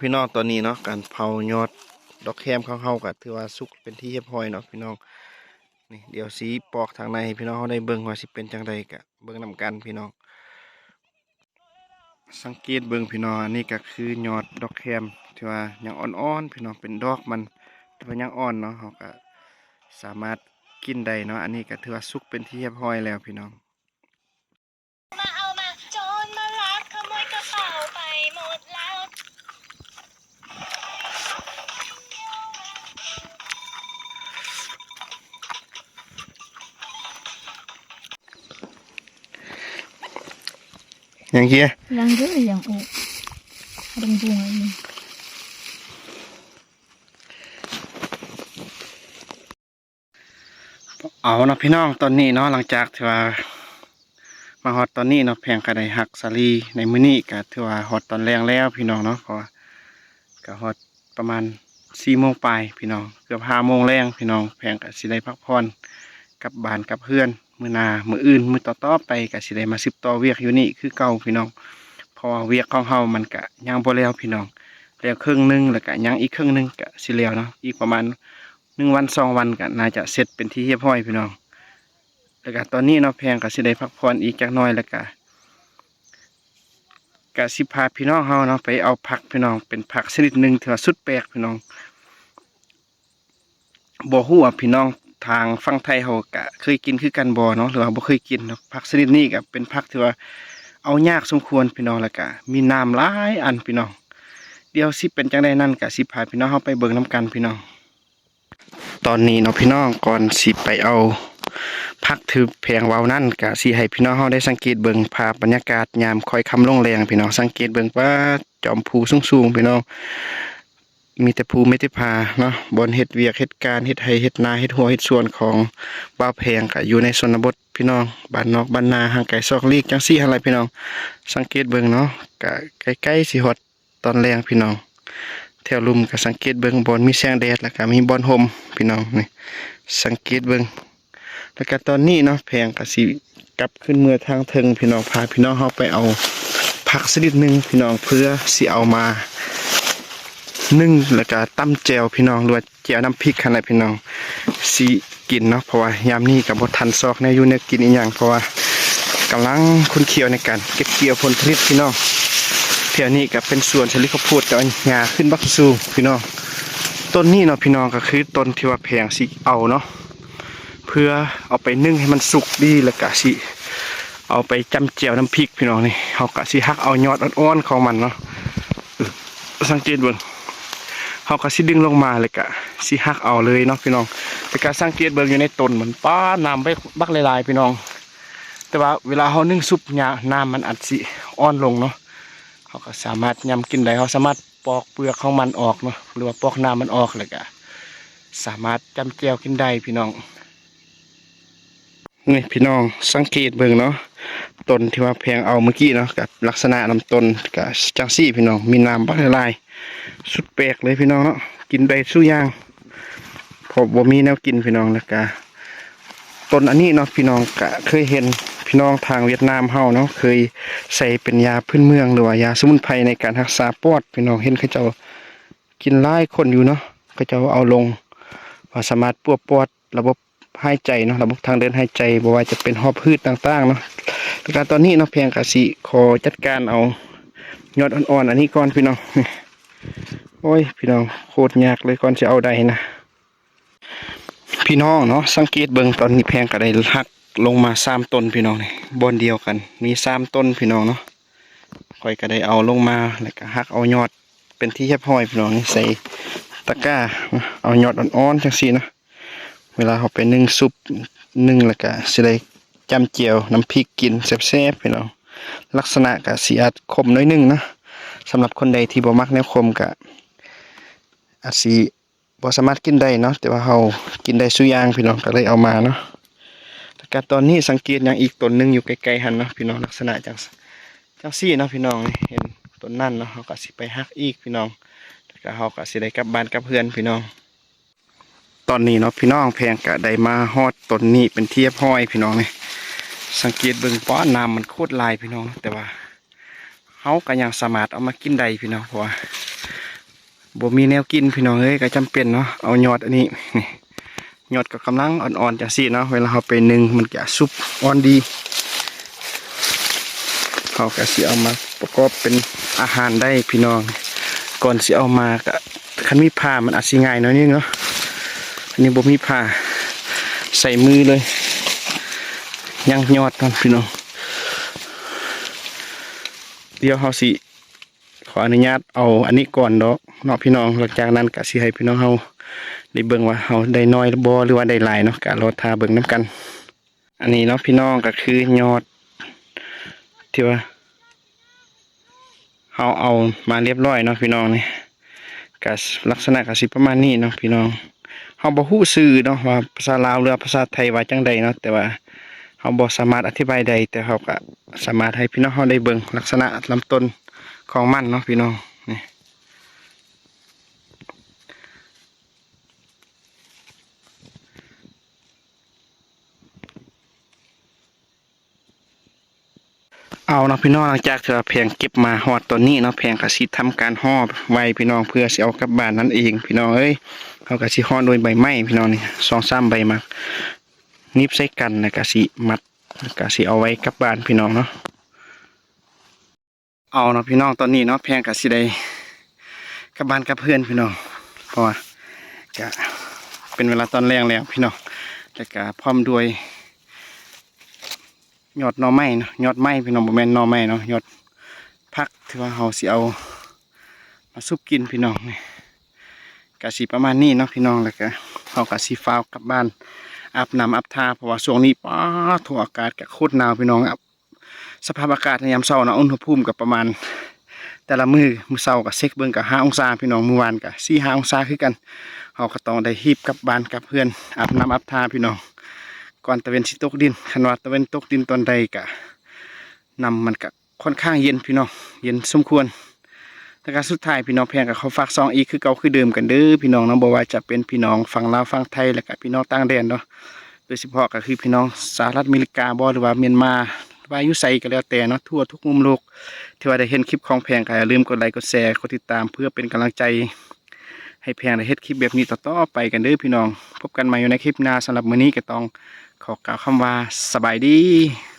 ພີ່ນ້ອງ ຕອນນີ້ເນາະ ການເຜົາຍອດດອກແຄມຂອງເຮົາກໍຖືວ່າສຸກເປັນທີ່ຮຽບຮ້ອຍເນາະພີ່ນ້ອງ. ນີ້ ດຽວຊິປອກທາງໃນໃຫ້ພີ່ນ້ອງເຮົາໄດ້ເບິ່ງວ່າຊິເປັນຈັ່ງໃດ ກະເບິ່ງນຳກັນພີ່ນ້ອງ. ສັງເກດເບິ່ງພີ່ນ້ອງ ອັນນີ້ກໍຄືຍອດດອກແຄມທີ່ວ່າຍັງອ່ອນໆ ພີ່ນ້ອງ ເປັນດອກມັນທີ່ວ່າຍັງອ່ອນເນາະ ເຮົາກໍສາມາດກິນໄດ້ເນາະ. ອັນນີ້ກໍຖືວ່າສຸກເປັນທີ່ຮຽບຮ້ອຍແລ້ວພີ່ນ້ອງ. ມາເອົາມາ ໂຈນມາລັກຂະໂມຍກະເປົາໄປໝົດແລ້ວ. ຍັງເຄຍ ຍັງເດີ ຍັງອອກ ເບິ່ງບຸ້ງອັນນີ້. ເອົາເນາະພີ່ນ້ອງ ຕອນນີ້ເນາະ ຫຼັງຈາກທີ່ວ່າມາຮອດຕອນນີ້ເນາະ ແພງກໍໄດ້ຮັກສາລີໃນມື້ນີ້ ກໍຖືວ່າຮອດຕອນແລງແລ້ວພີ່ນ້ອງເນາະ ເພາະວ່າກໍຮອດປະມານສີ່ໂມງປາຍພີ່ນ້ອງ ເກືອບຫ້າໂມງແລງພີ່ນ້ອງ. ແພງກໍຊິໄດ້ພັກຜ່ອນກັບບ້ານກັບເຮືອນ ມື້ໜ້າ ມື້ອື່ນ ມື້ຕໍ່ໆໄປກໍຊິໄດ້ມາສືບຕໍ່ວຽກຢູ່ນີ້ຄືເກົ່າພີ່ນ້ອງ ເພາະວ່າວຽກຂອງເຮົາມັນກະຍັງບໍ່ແລ້ວພີ່ນ້ອງ ແລ້ວເຄິ່ງໜຶ່ງ ແລ້ວກະຍັງອີກເຄິ່ງໜຶ່ງກະຊິແລ້ວເນາະ ອີກປະມານໜຶ່ງວັນສອງວັນກະໜ້າຈະເສັດເປັນທີ່ຮຽບຮ້ອຍພີ່ນ້ອງ. ແລ້ວກະຕອນນີ້ເນາະ ແພງກະຊິໄດ້ພັກຜ່ອນອີກຈັກໜ້ອຍ ແລ້ວກະ ກະຊິພາພີ່ນ້ອງເຮົາເນາະ ໄປເອົາຜັກພີ່ນ້ອງ ເປັນຜັກຊະນິດໜຶ່ງທີ່ວ່າສຸດແປກພີ່ນ້ອງ. ບໍ່ຮູ້ວ່າພີ່ນ້ອງທາງຝັ່ງໄທເຮົາກະເຄີຍກິນຄືກັນບໍ່ເນາະ ຫຼືວ່າບໍ່ເຄີຍກິນເນາະ. ຜັກຊະນິດນີ້ກະເປັນຜັກທີ່ວ່າເອົາຍາກສົມຄວນພີ່ນ້ອງ ແລ້ວກະມີໜາມຫຼາຍອັນພີ່ນ້ອງ. ດຽວຊິເປັນຈັ່ງໃດນັ້ນກະຊິພາພີ່ນ້ອງເຮົາໄປເບິ່ງນຳກັນພີ່ນ້ອງ. ຕອນນີ້ເນາະພີ່ນ້ອງ ກ່ອນຊິໄປເອົາຜັກທີ່ແພງເວົ້ານັ້ນ ກະຊິໃຫ້ພີ່ນ້ອງເຮົາໄດ້ສັງເກດເບິ່ງພາບບັນຍາກາດຍາມຄ້ອຍຄ່ຳລົງແລງພີ່ນ້ອງ. ສັງເກດເບິ່ງ ປາດ ຈອມພູສູງໆ ພີ່ນ້ອງ ມີແຕ່ພູມີແຕ່ຜາເນາະ ບ່ອນເຮັດວຽກເຮັດການ ເຮັດໄຮ່ເຮັດນາ ເຮັດຮົ້ວເຮັດສວນຂອງບ່າວແພງ ກະຢູ່ໃນຊົນນະບົດພີ່ນ້ອງ ບ້ານນອກບ້ານນາ ຫ່າງໄກຊອກຫຼີກ ຈັ່ງຊີ້ຫັ້ນແຫຼະພີ່ນ້ອງ. ສັງເກດເບິ່ງເນາະ ກະໃກ້ໆຊິຮອດຕອນແລງພີ່ນ້ອງ. ແຖວລຸ່ມກະສັງເກດເບິ່ງ ບ່ອນມີແສງແດດ ແລ້ວກະມີບ່ອນຮົ່ມພີ່ນ້ອງ ນີ້ ສັງເກດເບິ່ງ. ແລ້ວກະຕອນນີ້ເນາະ ແພງກະຊິກັບຂຶ້ນເມືອທາງເທິງພີ່ນ້ອງ ພາພີ່ນ້ອງເຮົາໄປເອົາຜັກຊະນິດໜຶ່ງພີ່ນ້ອງ ເພື່ອຊິເອົາມາໜຶ້ງ ແລ້ວກະຕຳແຈ່ວພີ່ນ້ອງ ຫຼືວ່າແຈ່ວນ້ຳພິກຫັ້ນແຫຼະພີ່ນ້ອງ ຊິກິນເນາະ. ເພາະວ່າຍາມນີ້ກະບໍ່ທັນຊອກແນວຢູ່ແນວກິນອີ່ຫຍັງ ເພາະວ່າກຳລັງຂຸ້ນຂ້ຽວໃນການເກັບກ່ຽວຜົນຜະລິດພີ່ນ້ອງ. ແຖວນີ້ກະເປັນສວນສາລີເຂົ້າໂພດ ແຕ່ວ່າຫຍ້າຂຶ້ນບັກສູງພີ່ນ້ອງ. ຕົ້ນນີ້ເນາະພີ່ນ້ອງ ກະຄືຕົ້ນທີ່ວ່າແພງຊິເອົາເນາະ ເພື່ອເອົາໄປໜຶ້ງໃຫ້ມັນສຸກດີ ແລ້ວກະຊິເອົາໄປຈ້ຳແຈ່ວນ້ຳພິກພີ່ນ້ອງ. ນີ້ເຮົາກະຊິຫັກເອົາຍອດອ່ອນໆຂອງມັນເນາະ ສັງເກດເບິ່ງ ເຮົາກະຊິດຶງລົງມາ ແລ້ວກະຊິຫັກເອົາເລີຍເນາະພີ່ນ້ອງ. ແລ້ວກະສັງເກດເບິ່ງຢູ່ໃນຕົ້ນມັນ ປາດ ໜາມບັກ ບັກຫຼາຍໆພີ່ນ້ອງ. ແຕ່ວ່າເວລາເຮົາໜຶ້ງສຸບ ຫຍ້າ ໜາມມັນອາດຊິອ່ອນລົງເນາະ ເຮົາກະສາມາດຫຍ້ຳກິນໄດ້ ເຮົາສາມາດ ປອກເປືອກຂອງມັນອອກເນາະ ຫຼືວ່າປອກໜາມມັນອອກ ແລ້ວກະສາມາດຈ້ຳແຈ່ວກິນໄດ້ພີ່ນ້ອງ. ນີ້ພີ່ນ້ອງສັງເກດເບິ່ງເນາະ ຕົ້ນທີ່ວ່າແພງເອົາມື້ກີ້ເນາະ ກະລັກສະນະລຳຕົ້ນກະຈັ່ງຊີ້ພີ່ນ້ອງ ມີໜາມບັກຫຼາຍໆ ສຸດແປກເລີຍພີ່ນ້ອງເນາະ ກິນໄດ້ສູ່ຢ່າງ ເພາະບໍ່ມີແນວກິນພີ່ນ້ອງ. ແລ້ວກະ ຕົ້ນອັນນີ້ເນາະ ພີ່ນ້ອງກະເຄີຍເຫັນພີ່ນ້ອງທາງຫວຽດນາມເຮົາເນາະ ເຄີຍໃຊ້ເປັນຢາພື້ນເມືອງ ຫຼືວ່າຢາສະໝຸນໄພໃນການຮັກສາປອດ ພີ່ນ້ອງເຫັນເຂົາເຈົ້າກິນຫຼາຍຄົນຢູ່ເນາະ. ເຂົາເຈົ້າເອົາລົງວ່າສາມາດປົວປອດລະບົບຫາຍໃຈເນາະ ລະບົບທາງເດີນຫາຍໃຈ ບໍ່ວ່າຈະເປັນຫອບຫືດຕ່າງໆເນາະ. ແລ້ວກະຕອນນີ້ເນາະ ແພງກະຊິຂໍຈັດການເອົາຍອດອ່ອນໆອັນນີ້ກ່ອນພີ່ນ້ອງ. ໂອ້ຍ ພີ່ນ້ອງ ໂຄດຍາກເລີຍ ກ່ອນຊິເອົາໄດ້ນະ. ພີ່ນ້ອງເນາະ ສັງເກດເບິ່ງ ຕອນນີ້ແພງກະໄດ້ຫັກລົງມາສາມຕົ້ນພີ່ນ້ອງ ນີ້ບ່ອນດຽວກັນມີສາມຕົ້ນພີ່ນ້ອງເນາະ. ຂ້ອຍກະໄດ້ເອົາລົງມາ ແລ້ວກະຫັກເອົາຍອດເປັນທີ່ຮຽບຮ້ອຍພີ່ນ້ອງ ນີ້ໃສ່ຕະກ້າເນາະ ເອົາຍອດອ່ອນໆຈັ່ງຊີ້ເນາະ. ເວລາເຮົາໄປໜຶ້ງຊຸບ ໜຶ້ງແລ້ວກະຊິໄດ້ຈ້ຳແຈ່ວນ້ຳພິກກິນແຊບໆພີ່ນ້ອງ. ລັກສະນະກະຊິອາດຂົມໜ້ອຍໜຶ່ງເນາະ ສຳລັບຄົນໃດທີ່ບໍ່ມັກແນວຂົມກະອາດຊິ ບໍ່ສາມາດກິນໄດ້ເນາະ ແຕ່ວ່າເຮົາກິນໄດ້ສູ່ຢ່າງພີ່ນ້ອງ ກະເລີຍເອົາມາເນາະ. ແລ້ວກະຕອນນີ້ສັງເກດຍັງອີກຕົ້ນໜຶ່ງຢູ່ໃກ້ໆຫັ້ນເນາະພີ່ນ້ອງ ລັກສະນະຈັ່ງ ຈັ່ງຊີ້ເນາະພີ່ນ້ອງ. ນີ້ເຫັນຕົ້ນນັ້ນເນາະ ເຮົາກະຊິໄປຫັກອີກພີ່ນ້ອງ ແລ້ວກະເຮົາກະຊິໄດ້ກັບບ້ານກັບເຮືອນພີ່ນ້ອງ. ຕອນນີ້ເນາະພີ່ນ້ອງ ແພງກະໄດ້ມາຮອດຕົ້ນນີ້ເປັນທີ່ຮຽບຮ້ອຍພີ່ນ້ອງ. ນີ້ສັງເກດເບິ່ງ ປາດ ໜາມມັນໂຄດຫຼາຍພີ່ນ້ອງ ແຕ່ວ່າ ເຮົາກະຍັງສາມາດເອົາມາກິນໄດ້ພີ່ນ້ອງ ເພາະວ່າ ບໍ່ມີແນວກິນພີ່ນ້ອງເອີຍ ກໍຈຳເປັນເນາະ ເອົາຍອດອັນນີ້ ນີ້ ຍອດກໍກຳລັງອ່ອນໆ ຈັ່ງຊີ້ເນາະ ເວລາເຮົາໄປໜຶ້ງມັນຈະສຸບອ່ອນດີ. ເຮົາກໍຊິເອົາມາປະກອບເປັນອາຫານໄດ້ພີ່ນ້ອງ. ກ່ອນຊິເອົາມາກໍ ຄັນມີຜ້າມັນອາດຊິງ່າຍໜ້ອຍໜຶ່ງເນາະ ອັນນີ້ບໍ່ມີຜ້າ ໃສ່ມືເລີຍ ຍັງຍອດກ່ອນພີ່ນ້ອງ. ດຽວເຮົາຊິ ຂໍອະນຸຍາດເອົາອັນນີ້ກ່ອນດອກເນາະພີ່ນ້ອງ. ຫຼັງຈາກນັ້ນກະຊິໃຫ້ພີ່ນ້ອງເຮົາໄດ້ເບິ່ງວ່າເຮົາໄດ້ໜ້ອຍບໍ່ ຫຼືວ່າໄດ້ຫຼາຍເນາະ ກະລໍຖ້າເບິ່ງນຳກັນ. ອັນນີ້ເນາະພີ່ນ້ອງ ກະຄືຍອດທີ່ວ່າເຮົາເອົາມາລຽບຮ້ອຍເນາະພີ່ນ້ອງ. ນີ້ກະລັກສະນະກະຊິປະມານນີ້ເນາະພີ່ນ້ອງ. ເຮົາບໍ່ຮູ້ຊື່ເນາະວ່າພາສາລາວ ຫຼືວ່າພາສາໄທວ່າຈັ່ງໃດເນາະ ແຕ່ວ່າເຮົາບໍ່ສາມາດອະທິບາຍໄດ້ ແຕ່ເຮົາກະສາມາດໃຫ້ພີ່ນ້ອງເຮົາໄດ້ເບິ່ງລັກສະນະລຳຕົ້ນຂອງມັນເນາະພີ່ນ້ອງ. ນີ້ ເອົາເນາະພີ່ນ້ອງ ຫຼັງຈາກທີ່ວ່າແພງເກັບມາຮອດຕອນນີ້ເນາະ ແພງກະຊິທຳການຫໍ່ໄວ້ພີ່ນ້ອງ ເພື່ອຊິເອົາກັບບ້ານນັ້ນເອງພີ່ນ້ອງເອີຍ. ເຮົາກະຊິຫໍ່ໂດຍໃບໄມ້ພີ່ນ້ອງ ນີ້ ສອງສາມໃບ ມາໜີບໃສ່ກັນ ແລ້ວກະຊິມັດ ແລ້ວກະຊິເອົາໄວ້ກັບບ້ານພີ່ນ້ອງເນາະ. ເອົາເນາະພີ່ນ້ອງ ຕອນນີ້ເນາະ ແພງກະຊິໄດ້ກັບບ້ານກັບເຮືອນພີ່ນ້ອງ ເພາະວ່າກະເປັນເວລາຕອນແລງແລ້ວພີ່ນ້ອງ ແລ້ວກະພ້ອມດ້ວຍຍອດໜໍ່ໄມ້ເນາະ ຍອດໄມ້ພີ່ນ້ອງ ບໍ່ແມ່ນໜໍ່ໄມ້ເນາະ ຍອດຜັກທີ່ວ່າເຮົາຊິເອົາມາສຸບກິນພີ່ນ້ອງ. ນີ້ກະຊິປະມານນີ້ເນາະພີ່ນ້ອງ ແລ້ວກະເຮົາກະຊິຟ້າວກັບບ້ານອາບນ້ຳອາບທ່າ ເພາະວ່າຊ່ວງນີ້ ປາດໂທ້ ອາກາດກະໂຄດໜາວພີ່ນ້ອງ. ສະພາບອາກາດໃນຍາມເຊົ້າເນາະ ອຸນຫະພູມກໍປະມານ ແຕ່ລະມື້ ມື້ເຊົ້າກໍເຊັກເບິ່ງກໍຫ້າອົງສາພີ່ນ້ອງ ມື້ວານກໍສີ່ຫ້າອົງສາຄືກັນ. ເຮົາກໍຕ້ອງໄດ້ຮີບກັບບ້ານກັບເຮືອນ ອາບນ້ຳອາບທ່າພີ່ນ້ອງ ກ່ອນຕາເວັນຊິຕົກດິນ. ຄັນວ່າຕາເວັນຕົກດິນຕອນໃດກໍ ນ້ຳມັນກໍຄ່ອນຂ້າງເຢັນພີ່ນ້ອງ ເຢັນສົມຄວນ. ແລ້ວກໍສຸດທ້າຍພີ່ນ້ອງ ແພງກໍຂໍຝາກຊ່ອງອີກຄືເກົ່າຄືເດີມກັນເດີພີ່ນ້ອງເນາະ ບໍ່ວ່າຈະເປັນພີ່ນ້ອງຝັ່ງລາວຝັ່ງໄທ ແລ້ວກໍພີ່ນ້ອງຕ່າງແດນເນາະ ໂດຍສະເພາະກໍຄືພີ່ນ້ອງສະຫະລັດອາເມລິກາບໍ ຫຼືວ່າມຽນມາ ຫຼືວ່າຢູ່ໃສກໍແລ້ວແຕ່ເນາະ ທົ່ວທຸກມຸມໂລກ ທີ່ວ່າໄດ້ເຫັນຄລິບຂອງແພງ ກໍຢ່າລືມກົດໄລ ກົດແຊ ກົດຕິດຕາມ ເພື່ອເປັນກຳລັງໃຈໃຫ້ແພງໄດ້ເຮັດຄລິບແບບນີ້ຕໍ່ໆໄປກັນເດີພີ່ນ້ອງ. ພົບກັນໃໝ່ຢູ່ໃນຄລິບໜ້າ ສຳລັບມື້ນີ້ກໍຕ້ອງຂໍກ່າວຄຳວ່າ ສະບາຍດີ.